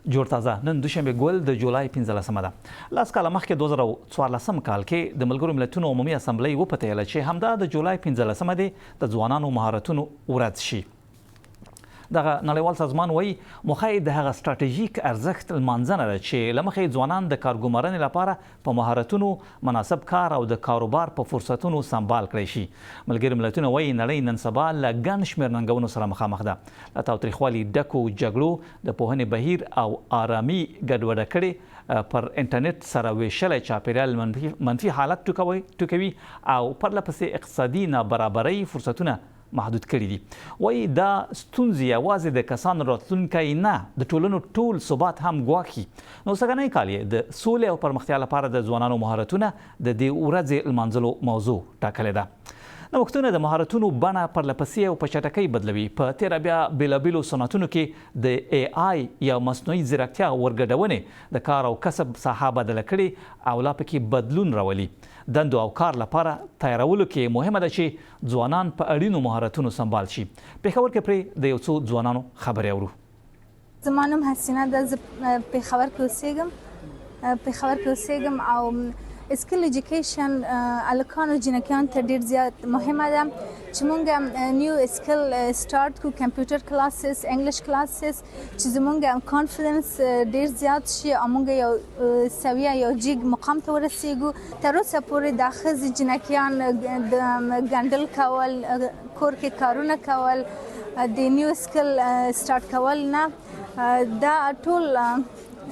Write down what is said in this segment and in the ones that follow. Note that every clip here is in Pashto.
جوړ تازه نن دوشنبه ګل د جولای 15مه ده. لس کاله مخکې 2014 کال کې د ملګرو ملتونو عمومي اسمبلۍ وپتېیله چې همدا د جولای 15مه دې د ځوانانو مهارتونو ورځ شي. دغه نړیوال سازمان وایي موخه یې د هغه سټراټیژیک ارزښت لمانځنه ده چې له مخې یې ځوانان د کارګمارنې لپاره په مهارتونو، مناسب کار او د کاروبار په فرصتونو سمبال کړای شي. ملګري ملتونه وايي، نړۍ نن سبا له ګڼ شمېر ننګونو سره مخامخ ده. له تاوتریخوالي ډکو جګړو د پوهنې بهیر او آرامي ګډوډه کړې، پر انټرنېټ سره وېشلی چاپېریال منفي حالت ټوکوي او پرله پسې اقتصادي نابرابرۍ فرصتونه محدود کړي دي. وايي دا ستونزې یوازې د کسانو راتلونکی نه، د ټولنو ټول ثبات هم ګواښي. نو سږنی کال یې د سولې او پرمختیا لپاره د ځوانانو مهارتونه د دې ورځې لمانځلو موضوع ټاکلې ده. نوښتونه د مهارتونو بڼه پرلپسې او په چټکۍ بدلوي، په تېره بیا بېلابېلو صنعتونو کې د اې آی یا مصنوعي ځیرکتیا ورګډونې د کار او کسب ساحه بدله کړې او لا پکې بدلون راولي. دندو او کار لپاره تیارولو کې مهمه ده چې ځوانان په اړینو مهارتونو سمبال شي. پېښور کې پرې د یو څو ځوانانو خبرې اورو. زما نوم حسینه ده، زه پېښور کې اوسېږم پېښور کې اوسېږم او سکل ایجوکیشن هلکانو جینکیانو ته ډیر زیات مهمه ده چې مونږ نیو سکل سټارټ کو کمپیوټر کلاسز انګلیش کلاسز چې زمونږ کانفیډنس ډیر زیات شي او مونږ یو سویه یو جیګ مقام ته ورسیږو. تر اوسه پورې دا ښځې جنکیان د ګنډل کول، کور کې کارونه کول، د نیو سکل سټارټ کول نه، دا ټول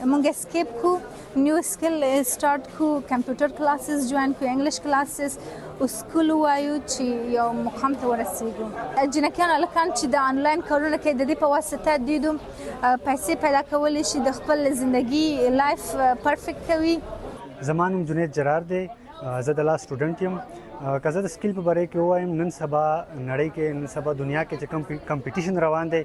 مونږ سکیپ کو، نیو سکل سټارټ کو، کمپیوټر کلاسز جوائن کو، انګلیش کلاسز او سکول وایو چې یو مقام ته ورسیږو. جنکیان هلکان چې د آنلاین کارونه کوي د دې په واسطه دوی دوم پیسې پیدا کولی شي، د خپل زندگی لایف پرفیکټ کوي. زما نوم جنید جرار دی، زه د لا سټوډنټ یم. که زه د سکیل په باره کې ووایم، نن سبا نړۍ کې، نن سبا دنیا کې چې کوم کمپټیشن روان دی،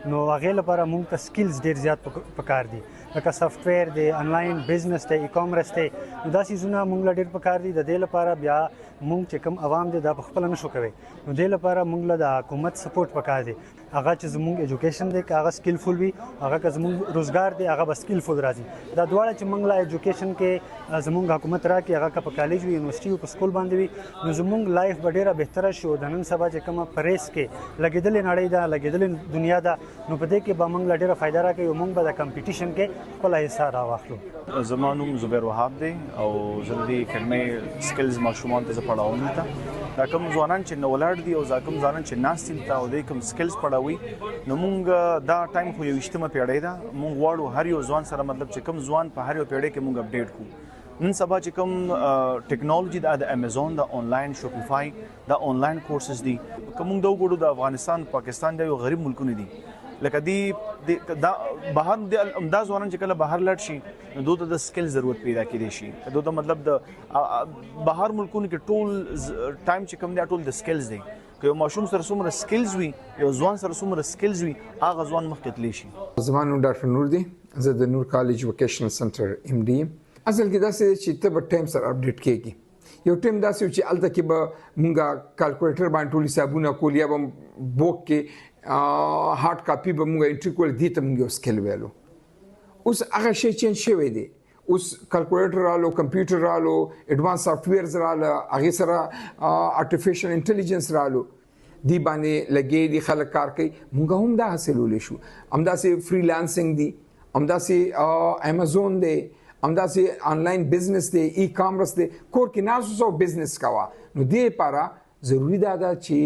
نو هغې لپاره موږ ته سکیلز ډیر زیات پکار دي، لکه سافټویر دی، انلاین بزنس دی، ای کامرس دی، نو دا څیزونه موږ له ډیر پکار دي. د دې لپاره بیا موږ چې کوم عوام دی دا په خپله نشو کوي، نو دې لپاره موږ له د حکومت سپورټ پکار دی. هغه چې زموږ ایجوکیشن دی که هغه سکیلفول وي، هغه که زموږ روزګار دی هغه به سکیلفول راځي. دا دواړه چې موږ لا ایجوکیشن کې زموږ حکومت راکړي، هغه که په کالج وي، یونیورسټي وي، په سکول باندې وي، نو زموږ لایف به ډیره بهتره شي او د نن سبا چې کومه په ریس کې لګېدلې نړۍ ده، لګېدلې دنیا ده، نو په دې کې به موږ له ډیره فایده راکوي او موږ به د کمپټیشن کې خپله حصه راواخلو. زما نوم زبیر وهاب دی او زه د دې اکیډمۍ سکلز ماشومان ته زه پړاوم. دلته دا کوم ځوانان چې نه ولاړ دي او دا کوم ځوانان چې ناست دي او د کوم سکلز پړاوي، نو مونږ دا ټایم خو 21مه پیړۍ ده، مونږ غواړو هر یو ځوان سره، مطلب چې کوم ځوان په هر یو پیړۍ کې مونږ اپډیټ کو. نن سبا چې کوم ټکنالوژي ده، د امیزون، د انلاین شوپیفای، د انلاین کورسز دي، کوم د وګړو د افغانستان، پاکستان د یو غریب ملکونه دي، لکه دی دا بهر د دا ځوانان چې کله بهر لاړ شي نو دوی ته د سکل ضرورت پیدا کیدی شي. دوی ته مطلب د بهر ملکونو کې ټول ټایم چې کوم دی ټول د سکلز دی. که یو ماشوم سره څومره سکلز وي، یو ځوان سره څومره سکلز وي، هغه ځوان مخکې تللی شي. زما نوم ډاکټر نور دی، زه د نور کالج وکیشنل سنټر ایم ډي یم. اصل کې داسې دی چې ته به ټایم سره اپډیټ کېږي. یو ټایم داسې و چې هلته کې به مونږ کالکولیټر باندې ټول حسابونه کول یا به بوک کې هارډ کاپي به مونږ انټري کول، دې ته مونږ یو سکل ویلو. اوس هغه شی چینج شوی دی. اوس کلکولیټر رالو، کمپیوټر رالو، اډوانس سافټویرز رااله، هغه سره آرټیفیشل انټیلیجنس رالو، دی باندې لګې دي خلک کار کوي. مونږ هم دا حاصلولی شو. همداسې فری لانسینګ دی، همداسې امیزون دی، همداسې انلاین بزنس دی، ای کامرس دی، کور کې ناست اوسه او بزنس کوه. نو دې لپاره ضروري دا ده چې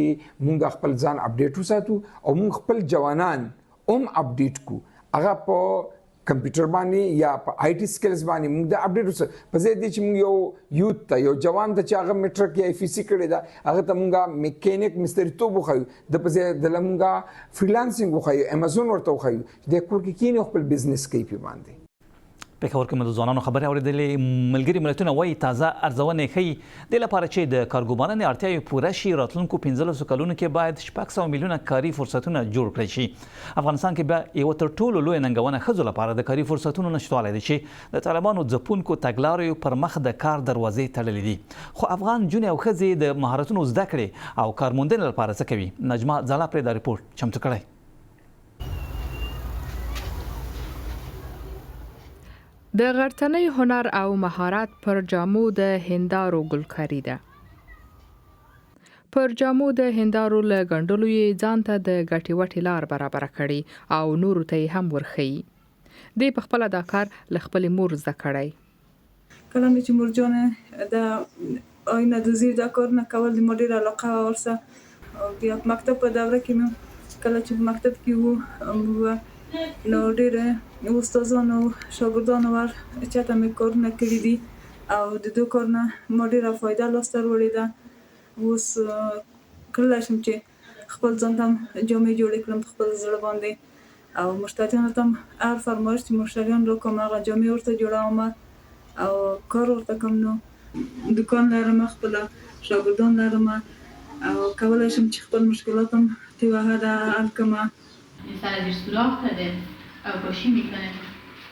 مونږ خپل ځان اپډیټ وساتو او مونږ خپل جوانان هم اپډیټ کو، هغه په کمپیوټر باندې یا په آی ټي سکلز باندې موږ د اپډیټ اوسه. په ځای دې چې موږ یو یوت ته، یو جوان ته چې هغه میټرک یا اف سی کړی دا، هغه ته موږ میکانیک مستریتوب وښیو، د په ځای د موږ فریلانسینګ وښیو، امیزون ورته وښیو، د کور کې کینې خپل بزنس کوي په باندې. پېښور کې مو د ځوانانو خبرې اورېدلې. ملګري ملتونه وايي تازه ارزونې ښيي دې لپاره چې د کارګمارنې اړتیاوې پوره شي، راتلونکو 15 کلونو کې باید 600 میلیونه کاري فرصتونه جوړ کړای شي. افغانستان کې بیا یوه تر ټولو لویه ننګونه ښځو لپاره د کاري فرصتونو نشتوالی دی چې د طالبانو ځپونکو تګلاریو پر مخ د کار دروازې تړلې دي. خو افغان نجونې او ښځې د مهارتونو زده کړې او کارموندنې لپاره څه کوي؟ نجمه ځلا پرې دا رپورټ چمتو کړی. د غرڅنۍ هنر او مهارت پر جامو د هندارو ګلکاري ده. پر جامو د هندارو له ګنډلو یې ځان ته د ګټې وټې لار برابره کړې او نورو ته یې هم ورښيي. دې په خپله دا کار له خپلې مور زده کړی. کله مې چې مور جانې د آینه دوزي دا کارونه کول د ما ډېره علاقه وه ورسره او بیا په مکتب په دوره کې مې کله چې په مکتب کې وو نو ډېر استادانو شاګردانو ور چاته مې کارونه کړي دي او د دو کار نه ما ډېره فایده لاسته وروړې ده. اوس کړلی شم چې خپل ځان ته هم جامې جوړې کړم په خپل زړه باندې او مشتریانو ته هم هر فرمایش چې مشتریان راکوم هغه جامې ورته جوړوم او کار ورته کوم نو دوکان لرم خپله شاګردان لرم او کولای شم چې خپل مشکلات هم تر یوه حده حل کړم. سر زیر سوراخ زده او پاشی میکنه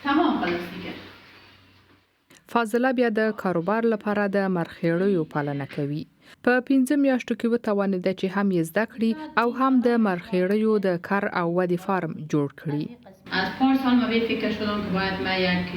تمام خلاص دیگه. فاضله بیا د کاروبار لپاره د مرخېړیو پالنه کوي. په پنځه میاشتو کې وتوانېده چې هم یې زده کړي او هم د مرخېړیو د کر او ودې فارم جوړ کړي. از پارسال ما به فکر شدم که باید ما یک.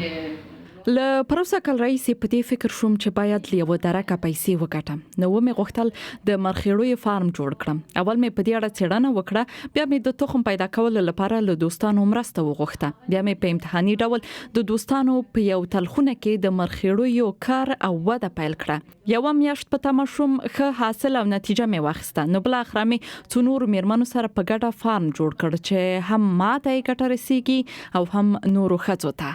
له پروسږکال راهیسې په دې فکر شوم چې باید له یوه درکه پیسې وګټم، نو ومې غوښتل د مرخېړیو فارم جوړ کړم. اول مې په دې اړه څېړنه وکړه، بیا مې د تخم پیدا کولو لپاره له دوستانو مرسته وغوښته. بیا مې په امتحاني ډول د دوستانو په یو تلخونه کې د مرخېړیو کر او وده پیل کړه. یوه میاشت په تمه شوم، ښه حاصل او نتیجه مې واخیسته، نو بالاخره مې څو نورو میرمنو سره په ګډه فارم جوړ کړ چې هم ماته یې ګټه رسیږي او هم نورو ښځو ته.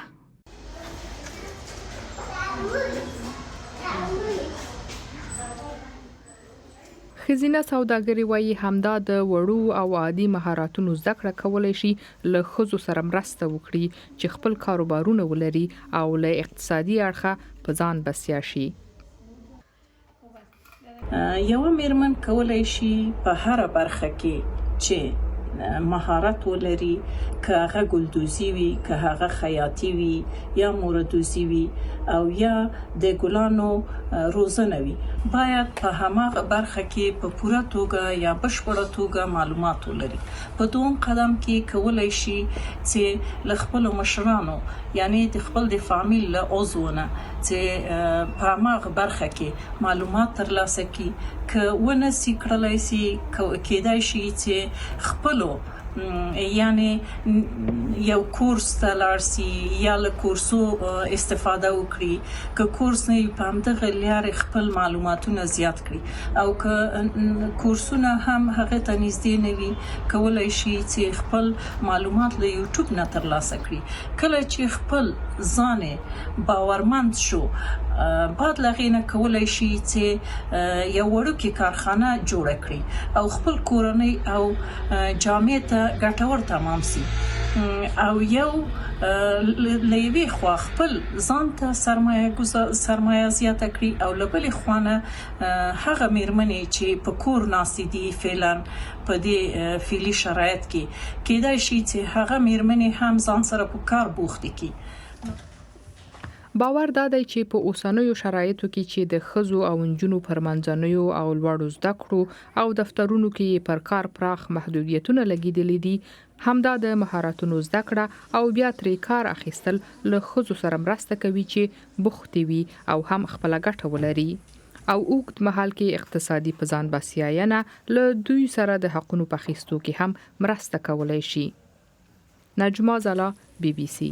ښځینه سوداګرې وايي، همدا د وړو او عادي مهارتونو زده کړه کولی شي له ښځو سره مرسته وکړي چې خپل کاروبارونه ولري او له اقتصادي اړخه په ځان بسیا شي. یوه میرمن کولای شي په هره برخه کې چې مهارت ولري که هغه ګلدوزي وي که هغه خیاطي وي یا موردوزي وي او یا د ګلانو روزنه وي باید په هماغه برخه کې په پوره توګه یا بشپړه توګه معلومات ولري. په دوم قدم کې کولای شي چې له خپلو مشرانو یعنې د خپل د فامیل له عضو نه چې په هماغه برخه کې معلومات ترلاسه کړي که ونه سي کړلای سي کیدای شي چې خپلو یعنې یو کورس ته لاړ سي یا له کورسو استفاده وکړي که کورس نه وي په همدغه لیارې خپل معلوماتونه زیات کړي او که کورسونه هم هغه ته نږدې نه وي کولای شي چې خپل معلومات له یوټیوب نه ترلاسه کړي کله چې خپل ځان باورمند شو بعد له هغې نه کولای شي چې یو وړوکې کارخانه جوړه کړي او خپل کورنۍ او جامع ته ګټور تمام سي او یو له یوې خوا خپل ځان ته سرمایه سرمایه زیاته کړي او له بلې خوا نه هغه میرمنې چې په کور ناستې دي فعلا په دې فعلي شرایط کې کېدای شي چې هغه میرمنې هم ځان سره په کار بوختې کړي. باور دا دی چې په اوسنیو شرایطو کې چې د ښځو او نجونو پر منځنیو او لوړو زده کړو او دفترونو کې یې پر کار پراخ محدودیتونه لګېدلي دي، همدا د مهارتونو زده کړه او بیا ترې کار اخیستل له ښځو سره مرسته کوي چې بوختې وي او هم خپله ګټه ولري او اوږد مهال کې اقتصادي په ځان بسیاینه له دوی سره د حقونو په اخیستو کې هم مرسته کولای شي. نجما ځلا، بي بي سي.